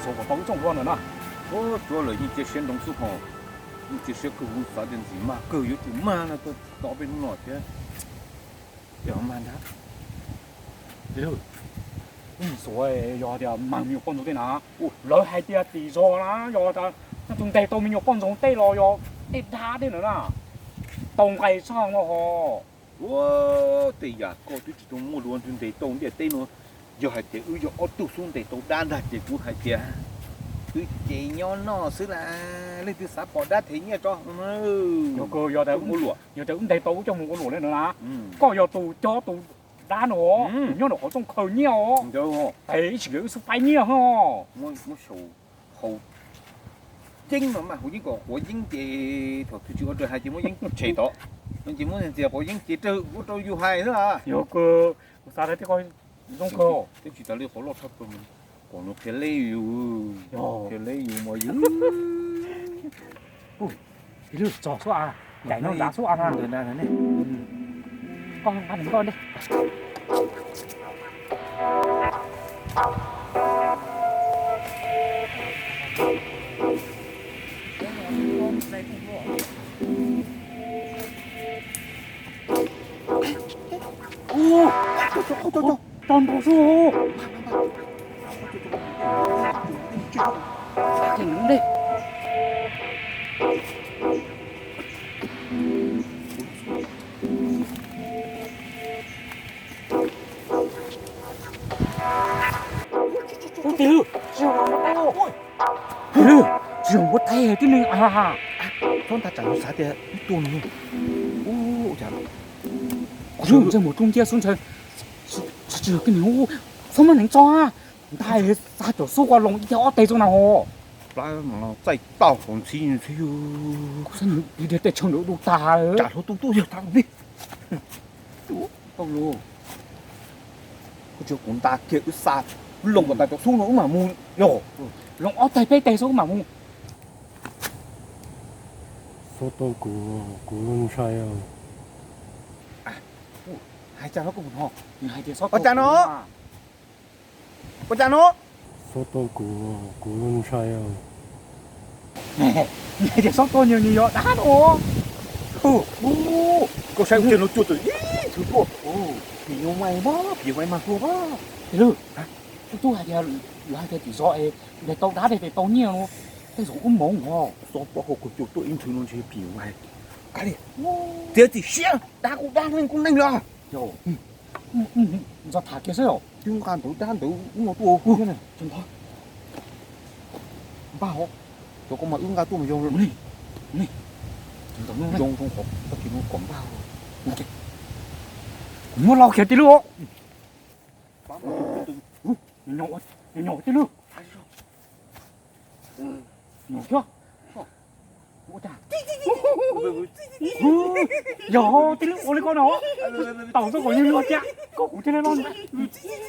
Txog kom tau ib tsoom hluas ntawm na. Ub, tsuav lawm yeej cia siab ntsoov xwb ho. Yeej cia siab kawg, kuv xav tias ntxim mag kawg yuav tsum mag no tau ob peb hnub no thiab. Ces mag ntag. Wb mus xyuas yog tias mag me nyuam poj ntxoog tej na. Lawv hais tias tim zos na yog tias nyob tus ntes tau me nyuam poj ntxoog tej los yog tej dab tej ntawd na, tau nqaij tshaj no ho. Ua, tej yam koj twb tsis tau muaj dua ntshe ntes tau ntiaj teb no. Yog hais tias wb yog ob tug xub ntes tau dab ntag ces kuv hais tias wb ces nyob noj xwb las, leej twg xav pom dab them nyiaj tso. Yog tias wb ntes tau wb coj mus ua luam li ntawd na, koj yog tus coj tus dab no, nyob nram qhov rooj khaws nyiaj os. Tes ib sim wb xub faib nyiaj ho. Haus yeeb no mas haus yeeb kom quav yeeb ces thaum twg tsis ua raws hais ces muab yeeb tshem tod, ces muab ntxias quav yeeb ces raws ua rau yus hais xwb. Yog kawg, kuv xav tias tej ko zoo kawg. Twb tsis tas li qhov loj tshaj plaws, qhov no qhia leb yus, qhia leb yus mas yus. Tsis lwj, txog xwb a, ncaim no nrad xwb a. Koj nqa nws koj ntej. Tso nrau xwb. Ub, tis lwj, tsis yog muab taij, tis lwj, tsis yog muab taij tib neeg a. Txhob ntag, tsam yus xav tias ib tug no. Ub, cas kuv ntshai mus rooj ciab xub ntshai, tsis yog tib neeg, txhob muab neev tso. Ntag, xa cov xub qua loo ib ob teg xwb na ho. Plab mas txaij tau hauv ntxhib ntxhib. Kuv xav nws tig tej tshaw ntawd du tag. Tsam hluav taws tuaj yog tas li. Tau lus. Koj tsis, kuv nta kiag wb xa, wb loo kom tas cov xub no wb mam mus yog. Loo ob teg peb teg xwb wb mam mus. Txhob tau kuv, kuv ntshai. Hais cas no koj mus no? Nws hais tias txhob tau kuv no. Ua cas no? Txhob tau kuv, kuv ntshai. Nws hais tias txhob tau nws, nws yog dab no. Koj saib ub, no cuag txawm ib tug tuaj. Phim nyuj vais, phim nyuj vais mas tuaj. Tis lwj, tub tub hais tias, lawv hais tias tim zos es ntes tau dab, ntes tau nyiaj no, tej zaum wb mus os. Txhob pom hauv koj cuag tuaj ib nthwv no ntshe phim nyuj vais. Kav liam, txiav txim siab, dab kuj dab, neeg kuj neeg los. Ntxo tham kiag xwb os. Twb nqa ntawv dab ntawd ub no tuaj thiab na. Npaj hov, cov koj mas wb nqa tuaj mas yog zoo zoo qhov tag kis no kom npaj. Kuv muab lau kiag tij lub. Nyuam nyuam tij lub. Nyuam thiab. Yog tij lub ua li koj no, tau txoj kom yog luag tiag, koj kuv thiaj li loj. Ntxim,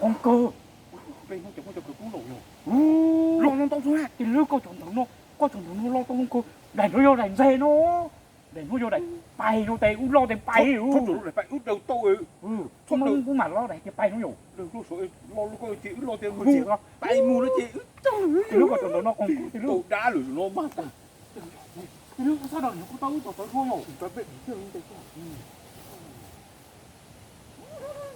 qoob kawg. Loj no ntau, tij lub, koj cov ntawv no, koj cov ntawv no loj tau qoob kawg. Daim no yog daim ntxeg no, daim no yog daim pais no, tes ub loj tes pais. Ub daws tau, ub mam loj daim tias pais no yom. Loj loj ces wb loj tias pais mus no ces wb tsis lub, koj cov ntawv no qoob kawg tij lub. Dab lwm no mas tij lub, koj txhob daws nyuam kuj tau wb cov tawv hlua yom.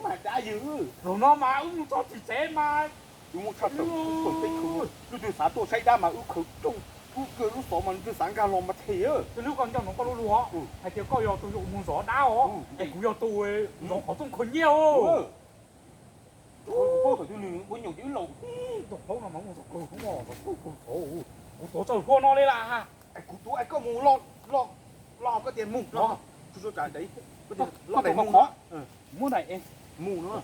Mas dab yws, zaum no mas wb mus txog tim tsev mas yus mus tshaj tawm teb chaws, leej twg xav tuaj saib dab mas wb khaws rooj, wb khaws lub xov mas leej twg xav nkag los mas them. Tij lub, koj nco ntsoov koj lub lus hais tias koj yog tus mus zov dab os, es kuv yog tus zov qhov rooj khaws nyiaj os. Kuv paub thaum twg nws ua nyaum ces wb laus. Tus paub no mas mus zov khaws, kuv tuav txawj hlua no li las. Kuv tuav es koj mus, los koj tias mus no. Koj tias mus no. Muab daim mus no.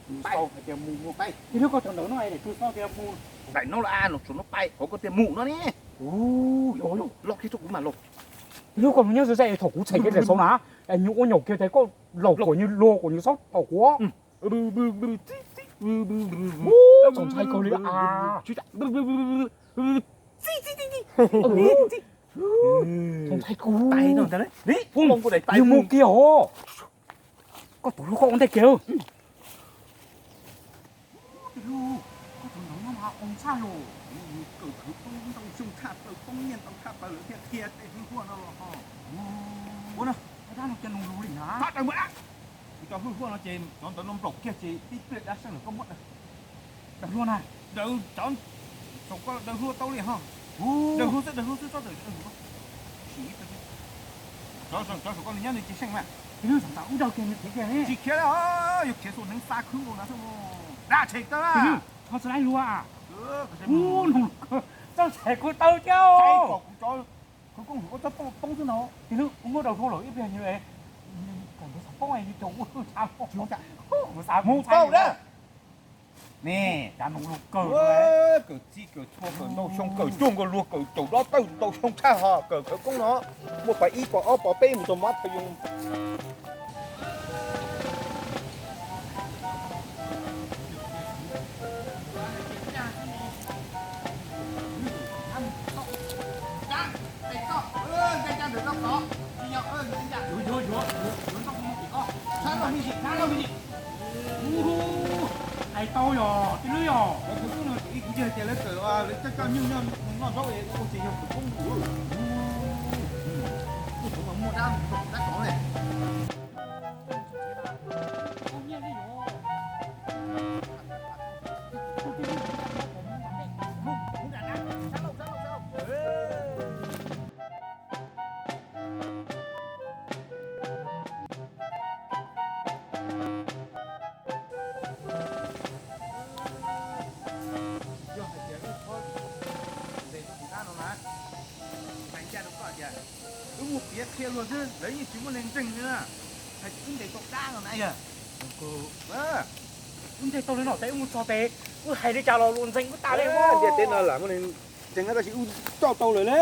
Tij lub, koj cov ntawv no es daim twg xaus tias mus. Daim no los a, no tsuas no pais, hov koj tias mus no ne. Loj kiag tso kuv mam los. Tij lub, koj mus nyob ze ze es thaum kuv txhais kiag daim xaus na, es nws ua nyaum kiag tes koj laus kuam nws, luag kuam nws, txhob thaum kuv. Txaus ntshai kawg li a. Tais no ntag, tais mus kiag os. Koj tus hlub koj ua ntej kiag. Koj tus ntawd no mas qoo tshaj los, kawm khawv koob ntau xyoo tshaj plaws, poob nyiaj ntau tshaj plaws lawv thiaj qhia tej hwj huaj no los ho. Ua no, dab no cas nug lus li na. Tab daws mus, kuv cov hwj huaj no ces cov ntawd no nplaum kiag ces tib pliag dab seej lawm koj muab daws. Daws hlua na. Daws cov, saum koj daws hlua tau li ho. Daws hlua xwb, daws hlua xwb, tsob daws hlua. Cov saum koj nws nyob nws tsis seej mas. Tsis khiav li, yog khiav xus hneev xa khwb nkaus na xwb. Dab tshem tawb. Txhob txwm laib hlua. Txhob txwm kuv tawb thiab. Kuv cov khawv koob hwm koj txhob poob xwb no. Tis lwm kuv muab daws hlua lawm ib pliag nws, mus tau na. Kawm txij kawm txhua kawm ntau xyoo kawm cuag nkaus luag kawm caum dob tawj ntau xyoo tshaj ho kawm khawv koob no. Muaj pos ib pos ob pos peb mus txog mab thav yoos. Hais tau yog tij lwb yog. Kuv yog tias lawv kawm lawv coj coj nyuj noj zaub es ua ces yog khawv koob. Muaj dab, dab tod li. Yog hais tias wb txhob ntes tus dab no na, hais ncaj rau koj tias wb mus piav qhia luag xwb lawv yeej tsis muaj neeg ntseeg li na. Hais tias wb ntes tau dab no na yog. Wb ntes tau li no tes wb mus txog tes wb hais li cas los luag ntseeg wb tas li. Ntiaj teb no lam muaj neeg ntseeg tab sis wb coj tau lawm li.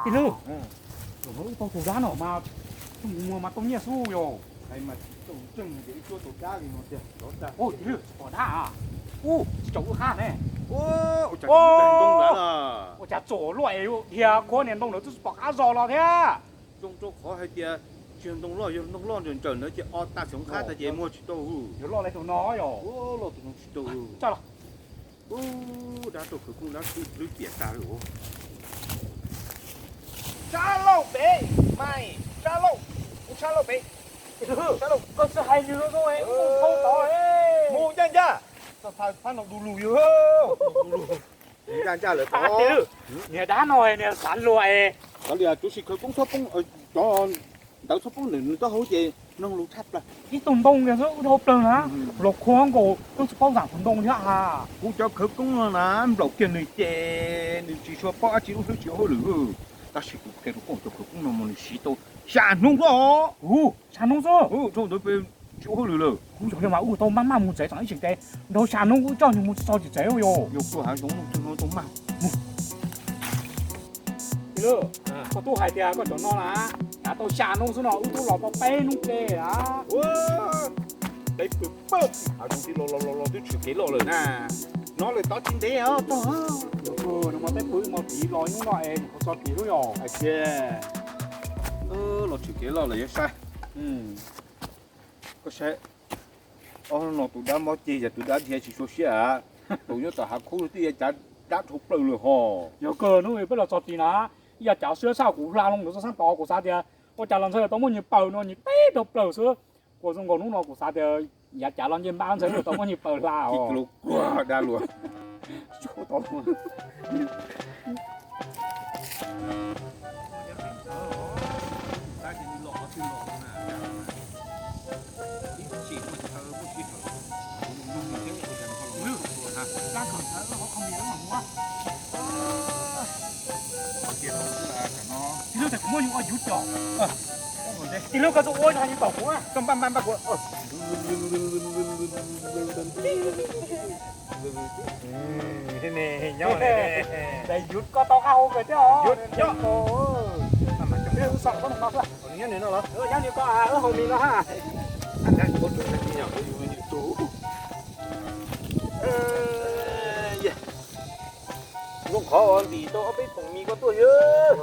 Tij lwb, wb tau tus dab no mas tus mus mas tau nyiaj xwb yog. Hais mas tsis tau ntseeg tias wb cuab tau dab li no tiag. Tij lwb, pom dab a, tsis tau wb qab ne. Ua cas txom luaj es dhia qhuav niag ntoo ntawd twb tsis pom qab zog los thiab. Zoo rau qhov hais tias tsis yog ntoo loj, yog ntoo loj ntsawm ntsawm ntawd ces o tag xyov qab tag ces muag tsis tau. Yog loj li tus no yog. Loj tus no tsis tau. Dab rau khawv koob dab xwb twb piam tag li. Sab laug pem, mas sab laug, sab laug pem. Koj tsis hais nws zoo zoo, mus ncaj ncaj. Txoj thawj phab no du lug yog. Ncaj ncaj lawm tod. Niag dab no niag xav luag es. Cov li tsuav si khawv koob txhob poob, cov ntawd txhob poob nws taub hau ces noog lus tshaj plaws. Ib tug ntoo kiag xwb wb dhau plaws na, los qhuav nkaus twb tsis paub zam tus ntoo thiab a. Kuv cov khawv koob no na nplaum kiag nws ces nws tsis tshua paub dab tsi lub hlwb tsis ua hauj lwm. Tab sis kuv qhia rau koj cov khawv koob no mas nws siv tau xya hnub xwb. Xya hnub xwb. Dhau ntawd peb tsis ua hauj lwm lawm. Kuv yog li mas wb tau maj maj mus tsev tseem ib tseem ces dhau xya hnub wb coj nws mus txog tsev tsev yog. Yog koj hav zoov no tau maj. Koj twb hais tias koj cov no na, nyav tau xya hnub xwb no wb twb los tau peb hnub ke a. Peb pw pawg hav zoov tib los los los los twb tshwm kev loj lawm na. No lawm tod tsis ntev os tog. Nws mas peb pw ib hmos tid los ib hnub no es nws puas tso tid lub yog. Hais tias los tshwm kev loj lawm yuav saib. Koj saib, ob no tus dab mob ceg yog tus dab dhia tsis tshua siab. Tus nyob tom hav khub twb yuav cav dab dhau plaws lawm hos. Yog kawg hnub peb los txog tid na, ib yav cav siab tshaj kuv hla loo ntawd txog sab tod kuv xav tias ua cas los ntxhais tau muaj nyias paws no nyias teb dhau plaws xwb. Kuv zoo nkaus hnub no kuv xav tias yav cav los ncej npab ntxhais tau muaj nyias paws hla os. Dab luag. Tis lub tes kuv muab yus ua yuv cos. Tis lub koj txawj ua yus tom kuv. Koj npaj npaj npaj kuv. Nyob, yuv koj tau qab hau kawg thiab os. Nyob nws no los? Nyob nws ko, wb haus mis no ha. Zoo qhov ntim tau ob peb poom mis ko tuaj yog.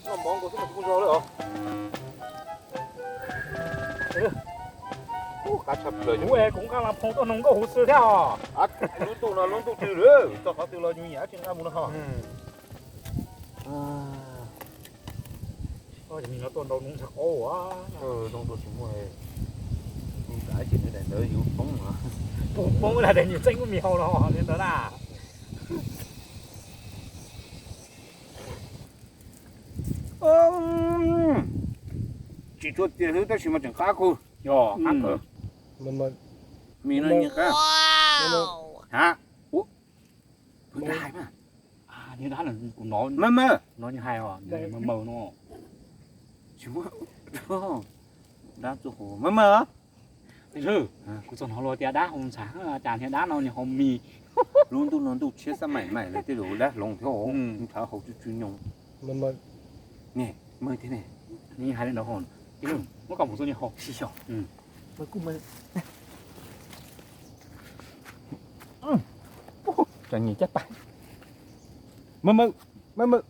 Noj mov nkaus xwb mas tsis muaj zog li os. Kuv es kuv nqa las phoo tuaj noog nkauj huv xwb thiab os. Lub ntuj no lub ntuj twg lawm, txog qhov twg los nyuag yam dab tsi nqa mus no ho. Nim no tuaj ntau hnub ntshai qaub. Zoo dua tsis muaj, tus kav ces nws daim ntawd yus poob, poob na, daim nyuag txeeb kuj mis haus los li ntawd na. Tsis tshua tiag xwb tab sis mas tseem qab kawg. Yog qab kawg. Mis no nyuag qab. Ha, ua dab hais mas. Niag dab no kuv hnov, mawg mawg no nyuag hais os, mawg mawg no. Tsis muaj dab txua qus mawg mawg. Tij Lwg, kuv txog hnov luag tias dab haus ntxhab, cas niag dab no nws haus mis. Lub ntuj no ntuj tshiab xab maim maim lawm tej zaum dab hloov thiab, ntshav haus tsw tsw nyoos. Niag mawg thiab ne, hais li ntawd, Tij Lwg, muab koj mus txog nws haus. Tseem nyiam caj tas. Mawg mawg, mawg mawg,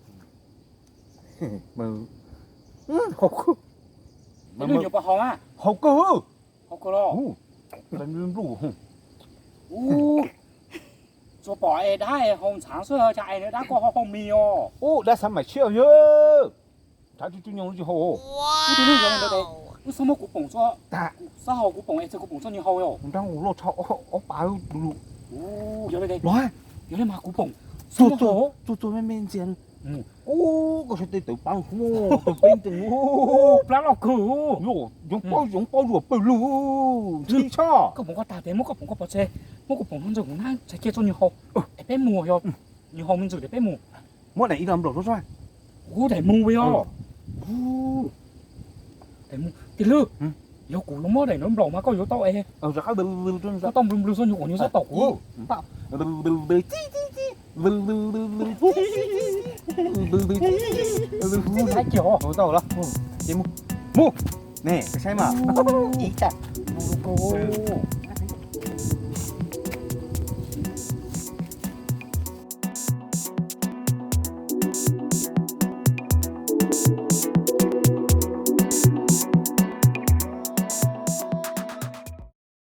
haus kawg. Haus kawg. Tsuas pom es dab es haus ntxhab xwb, cas es niag dab koj ho haus mis os? Ub, dab xav maim tshiab yog. Ntshav tsw tsw nyoos tsis haus. Wb tsis muab kuv poom txog, tag, xav haus kuv poom es txog kuv poom txog nws haus os. Nrab nqus loj tshaj ob pas du lug. Yog li, yog li mas kuv poom txog txog me me ntxias. Ub, koj sawv tej tawv pab, tawv peb ntsees. Plab loj kawg. Yoov paub, yoov paub zuam pawg lug. Ntxhib tshaj. Koj poom koj tag tes muab koj poom koj pov tseg, muab kuv poom no ntxog kuv nab tseg kiag txog nws haus es peb mus yog. Nws haus me ntxwm tes peb mus. Muab daim ib lo nplaum rau tso. Kuv daim mus yog. Tij Lwg, yog kuv yuav muab daim no nplaum mas koj yuav tau es. Koj tau nplws nplws txog nws, kuv nws xob tom kuv. Tau los. Ces mus. Mus. Ne, koj saib mas. Ib tag. Mus rau koj.